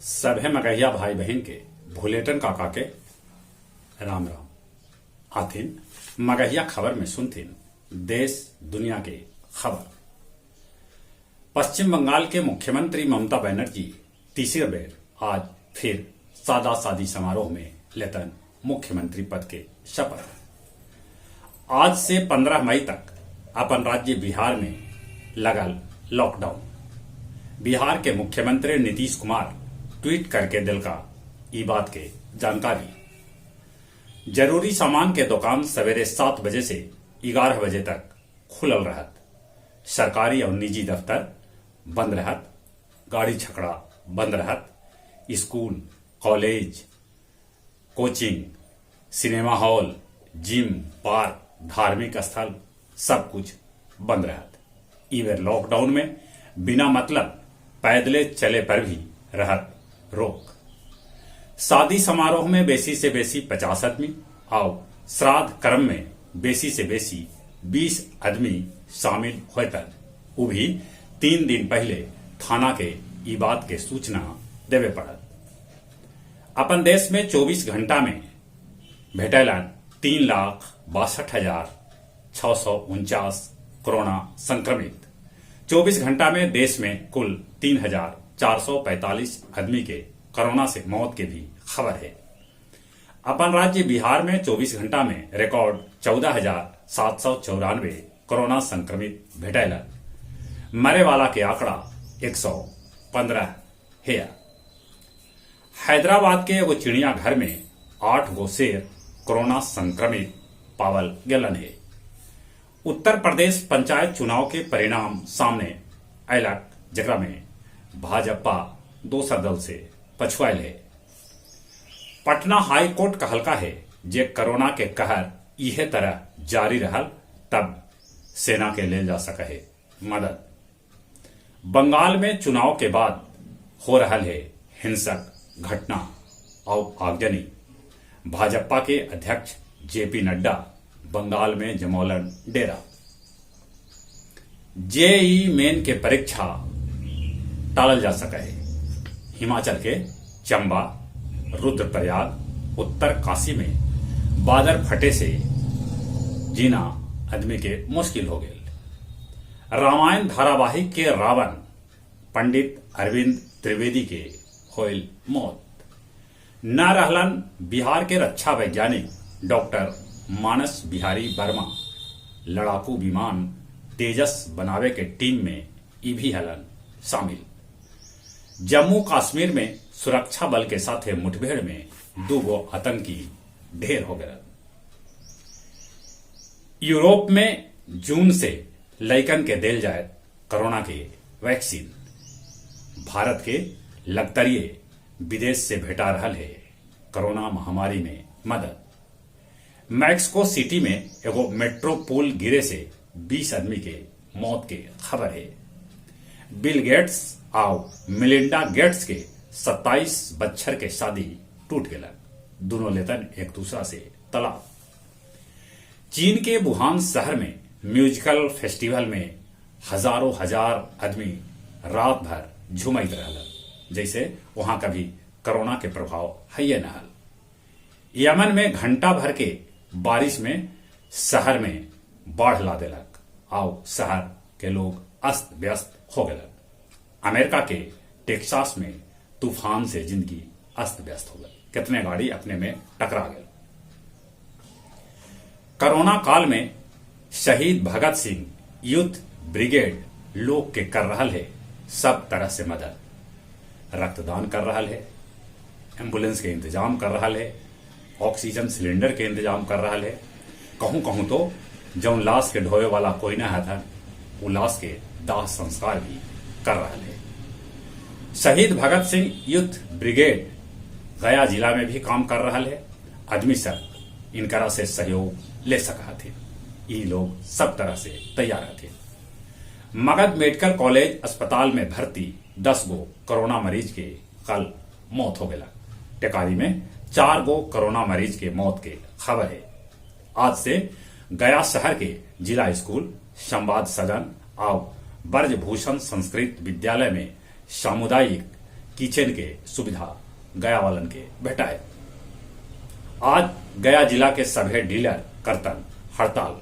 सभे मगहिया भाई बहिन के भुलेटन काका के राम राम। आथिन मगहिया खबर में सुनथिन देश दुनिया के खबर। पश्चिम बंगाल के मुख्यमंत्री ममता बनर्जी तीसरे बेर आज फिर सादा शादी समारोह में लेतन मुख्यमंत्री पद के शपथ। आज से 15 मई तक अपन राज्य बिहार में लगल लॉकडाउन। बिहार के मुख्यमंत्री नीतीश कुमार ट्वीट करके दिलका ई बात के जानकारी। जरूरी सामान के दुकान सवेरे 7 बजे से 11 बजे तक खुलल रहत। सरकारी और निजी दफ्तर बंद रहत। गाड़ी छकड़ा बंद रहत। School, college, coaching, cinema hall, gym, park, धार्मिक स्थल सब कुछ बंद रहत। ई बेर लॉकडाउन में बिना मतलब पैदले चले पर भी रहत रोक। शादी समारोह में बेसी से बेसी 50 आदमी और श्राद्ध कर्म में बेसी से बेसी 20 आदमी शामिल होतन। उ भी 3 दिन पहले थाना के ई बात के सूचना देवे पड़त। अपन देश में 24 घंटा में भेटैलन 3,62,649 कोरोना संक्रमित। 24 घंटा में देश में कुल 3,445 आदमी के कोरोना से मौत के भी खबर है। अपन राज्य बिहार में 24 घंटा में रिकॉर्ड 14,794 कोरोना संक्रमित भेटैलन। मरे वाला के आंकड़ा 115 है। हैदराबाद के एगो चिड़िया घर में 8 गो शेर कोरोना संक्रमित पावल गेलन है। उत्तर प्रदेश पंचायत चुनाव के परिणाम सामने अयलक, जेकरा में भाजपा दोसर दल से पछुआल है। पटना हाई कोर्ट कहलका है जे कोरोना के कहर इहे तरह जारी रहल तब सेना के लेल जा सके है मदद। बंगाल में चुनाव के बाद हो रहा है हिंसक घटना और आगजनी। भाजपा के अध्यक्ष जेपी नड्डा बंगाल में जमौलन डेरा। जेईई मेन के परीक्षा टालल जा सके है। हिमाचल के चंबा, रुद्रप्रयाग, उत्तर काशी में बादल फटे से जीना आदमी के मुश्किल हो गए। रामायण धारावाहिक के रावण पंडित अरविंद त्रिवेदी के होयल मौत। न रहलन बिहार के रक्षा वैज्ञानिक डॉक्टर मानस बिहारी वर्मा। लड़ाकू विमान तेजस बनावे के टीम में ई भी हलन शामिल। जम्मू कश्मीर में सुरक्षा बल के साथे मुठभेड़ में 2 गो आतंकी ढेर हो गए। यूरोप में जून से लइकन के देल जाए कोरोना के वैक्सीन। भारत के लगतरिये विदेश से भेटा रहल है कोरोना महामारी में मदद। मैक्सिको सिटी में एगो मेट्रो पुल गिरे से 20 आदमी के मौत के खबर है। बिल गेट्स और मिलिंडा गेट्स के 27 बच्छर के शादी टूट गया। दोनों लेतन एक दूसरा से तलाक। चीन के वुहान शहर में म्यूजिकल फेस्टिवल में हजारों हजार आदमी रात भर झुमैत रहलन, जैसे वहां कभी कोरोना के प्रभाव है न हल। यमन में घंटा भर के बारिश में शहर में बाढ़ ला देलक आउ शहर के लोग अस्त व्यस्त हो गए। अमेरिका के टेक्सास में तूफान से जिंदगी अस्त व्यस्त हो गई। कितने गाड़ी अपने में टकरा गए। कोरोना काल में शहीद भगत सिंह यूथ ब्रिगेड लोग के कर रहा है सब तरह से मदद। रक्तदान कर रहा है, एम्बुलेंस के इंतजाम कर रहा है, ऑक्सीजन सिलेंडर के इंतजाम कर रहा है। कहूं कहूं तो जौन लाश के ढोए वाला कोई ना था वो लाश के दाह संस्कार भी कर रहा है। शहीद भगत सिंह यूथ ब्रिगेड गया जिला में भी काम कर रहा है। आदमी सब इनकरा से सहयोग ले सका थे। ये लोग सब तरह से तैयार थे। मगध मेडिकल कॉलेज अस्पताल में भर्ती 10 गो कोरोना मरीज के कल मौत हो गया। टेकारी में 4 गो कोरोना मरीज के मौत के खबर है। आज से गया शहर के जिला स्कूल, संवाद सदन और ब्रजभूषण संस्कृत विद्यालय में सामुदायिक किचन के सुविधा गया वालन के भेटाए। आज गया जिला के सभे डीलर करतन हड़ताल।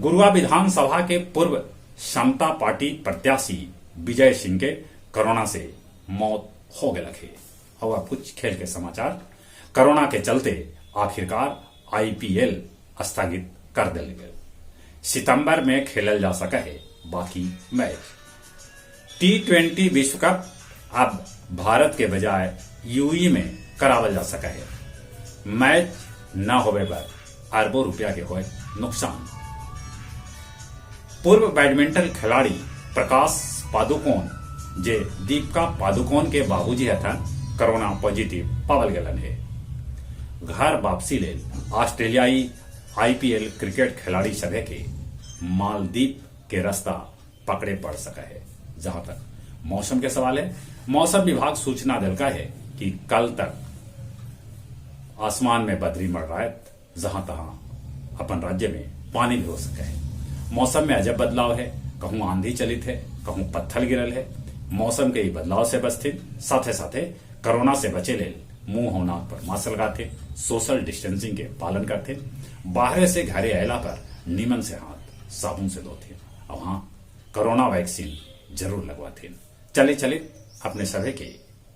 गुरुआ विधानसभा के पूर्व समता पार्टी प्रत्याशी विजय सिंह के कोरोना से मौत हो गया है। और अब कुछ खेल के समाचार। कोरोना के चलते आखिरकार आईपीएल स्थगित कर दिल गए। सितंबर में खेलल जा सका है बाकी मैच। टी20 विश्व कप अब भारत के बजाय यूएई में करावल जा सका है। मैच न होवे पर अरबों रुपया के होए नुकसान। पूर्व बैडमिंटन खिलाड़ी प्रकाश पादुकोण जे दीपिका पादुकोण के बाबूजी हथन कोरोना पॉजिटिव पावल गलन है। घर वापसी लेल ऑस्ट्रेलियाई आईपीएल क्रिकेट खिलाड़ी सभे के मालदीप के रास्ता पकड़े पड़ सका है। जहां तक मौसम के सवाल है, मौसम विभाग सूचना दिलका है कि कल तक आसमान में बदरी मंडरायत, जहां तहां अपन राज्य में पानी भी हो सके है। मौसम में अजब बदलाव है, कहूं आंधी चलित है, कहूं पत्थर गिरल है। मौसम के बदलाव से बचते, साथे साथे कोरोना से बचे लेल मुंह और नाक पर मास्क लगाते, सोशल डिस्टेंसिंग के पालन करते, बाहर से घरे अयला पर नीमन से हाथ साबुन से धोते और हाँ, कोरोना वैक्सीन जरूर लगवाते। चले चले अपने सभी के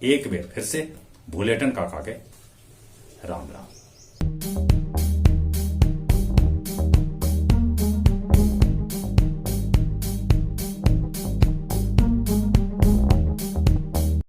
एक बेर फिर से भूलेटन काका के राम राम।